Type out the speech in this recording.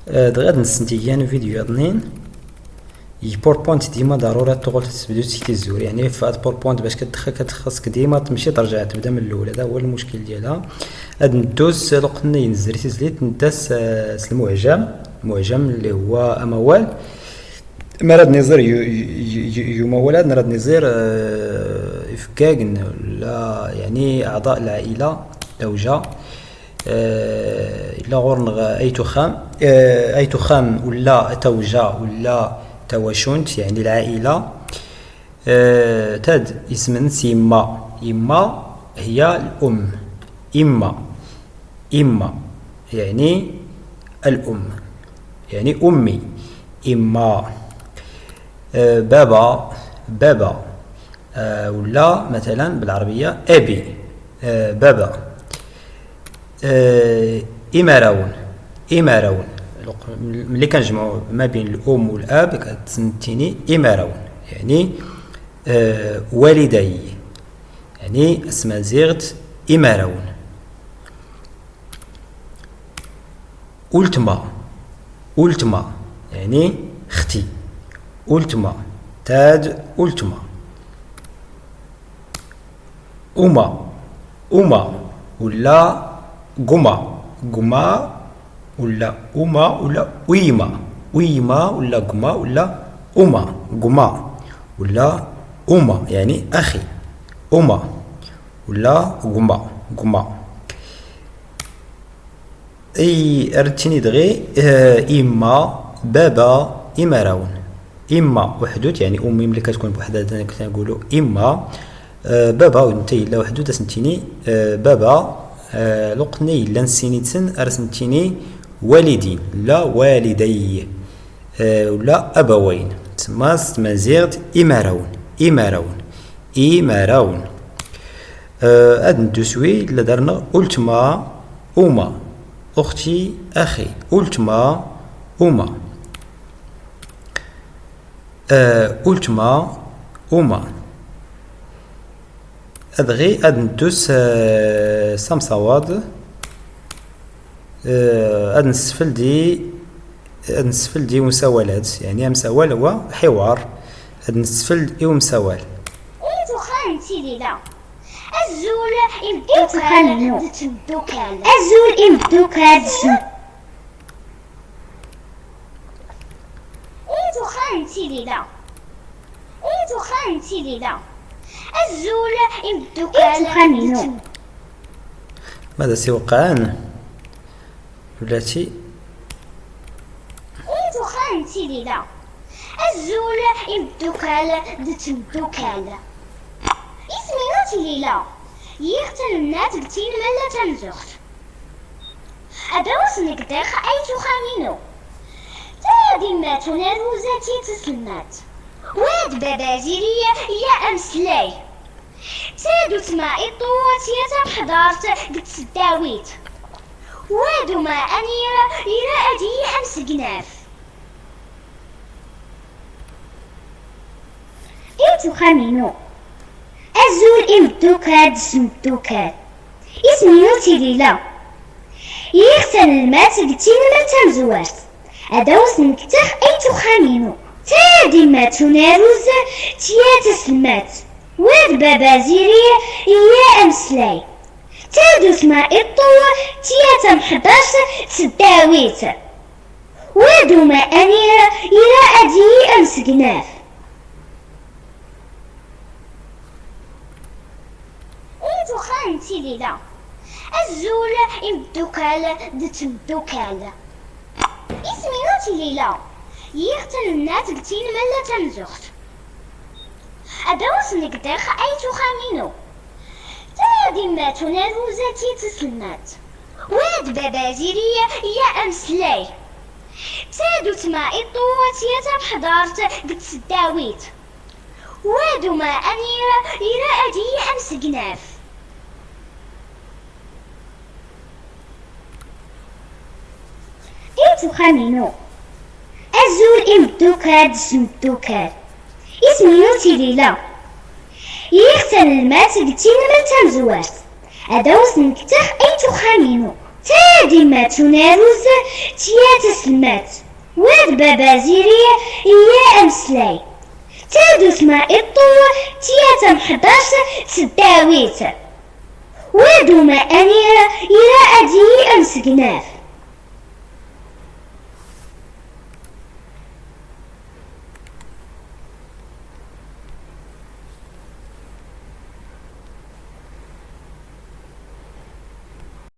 دغيا نسنتيان فيديو اثنين PowerPoint ديما ضروري تدخل تبدو تكتي الزور، يعني في هاد PowerPoint باش كتدخل كتخصك ديما تمشي ترجع تبدا من الاول. هذا هو المشكل ديالها. هاد ندوز لقنا ينزل تزليت نداس المعجم، المعجم اللي هو اموال مراد نزير يمولاد نراد نزير افكاك ولا يعني اعضاء العائلة زوجة الا غور اي تخام اي تخام ولا توجه ولا تواشنت يعني العائلة. تاد اسم سيما، إما هي الأم، إما إما يعني الأم يعني أمي، إما بابا بابا ولا مثلا بالعربية أبي بابا. إمراون إمراون ملي كنجمعو ما بين الأم والأب كتسنتيني إمراون يعني والدي، يعني اسمازيغت إمراون. أولتما أولتما يعني اختي، أولتما تاد أولتما. أما أما ولا قما قما ولا أما ولا ويما ويما ولا قما ولا أما قما ولا أما يعني أخي، أما ولا قما قما. أي أرتيني دغي إما بابا إمراون، إما وحدوت يعني أمي ملي كتكون بوحدها كنقولوا إما بابا وانت إلا وحدوت سنتيني بابا. لقني إلا نسيني أرسنتيني والدين لا والدي ولا أبوين. تسمى مازيغت إمراون إمراون إمراون. هاد ندوسوي إلا درنا أولتما أما أختي أخي، أولتما أما أولتما أما. أدغي أد ندوس سامساواد أد نسفل دي أد نسفل دي مساوالات، يعني مساوال هو حوار. أد نسفل دي مساوال. الزول إمدوكال الزول إمدوكال الزول إمدوكال. ماذا سيوقعان ولاتي؟ الزول إمدوكال دتمدوكال اسمي ليلى يختل الناس قتيل ملا تنزخت أدوس نقدخ أي تخامينو تادي ما تناروزاتي تسلمات واد بابا زيريا يا أمسلاي تادو تما إطوات يا تبحضارت قد سداويت وادو ما أنيرا يرا أدي أمس جناف. إيتو خامينو الزول إمدوكاد سمدوكاد اسميوتي ليلى يختل المات قتيل ما تمزوات أدوس نكتخ أيتو خامينو تادي ما تناروز تياتس المات واد بابا زيري يا أمسلاي تادوس ما إطو تياتا محداش تداويت وادو ما أنيرا يرا أدي أمس جناف. ليلى الزول إمدوكال دتمدوكال اسمي ليلى يختل الناس قتيل ملا تنزخت أدوس نقدخ أي تخامينو تادي ما تناروزاتي تسلمات واد بابا زيريا يا أمسلاي تادو تما إطوات يا تبحضارت قد سداويت وادو ما أنيرا يرا أدي أمس جناف. إيتو خامينو الزول إمدوكاد سمدوكاد اسميوتي ليلى يختل المات قتيل ما تمزوات أدوس نكتخ أيتو خامينو تادي ما تناروز تيا تسلمات واد بابا زيري يا أمسلاي تادو ما إطو تيا تمحداش تداويت وادو ما أنيرا يرا أدي أمسقناف.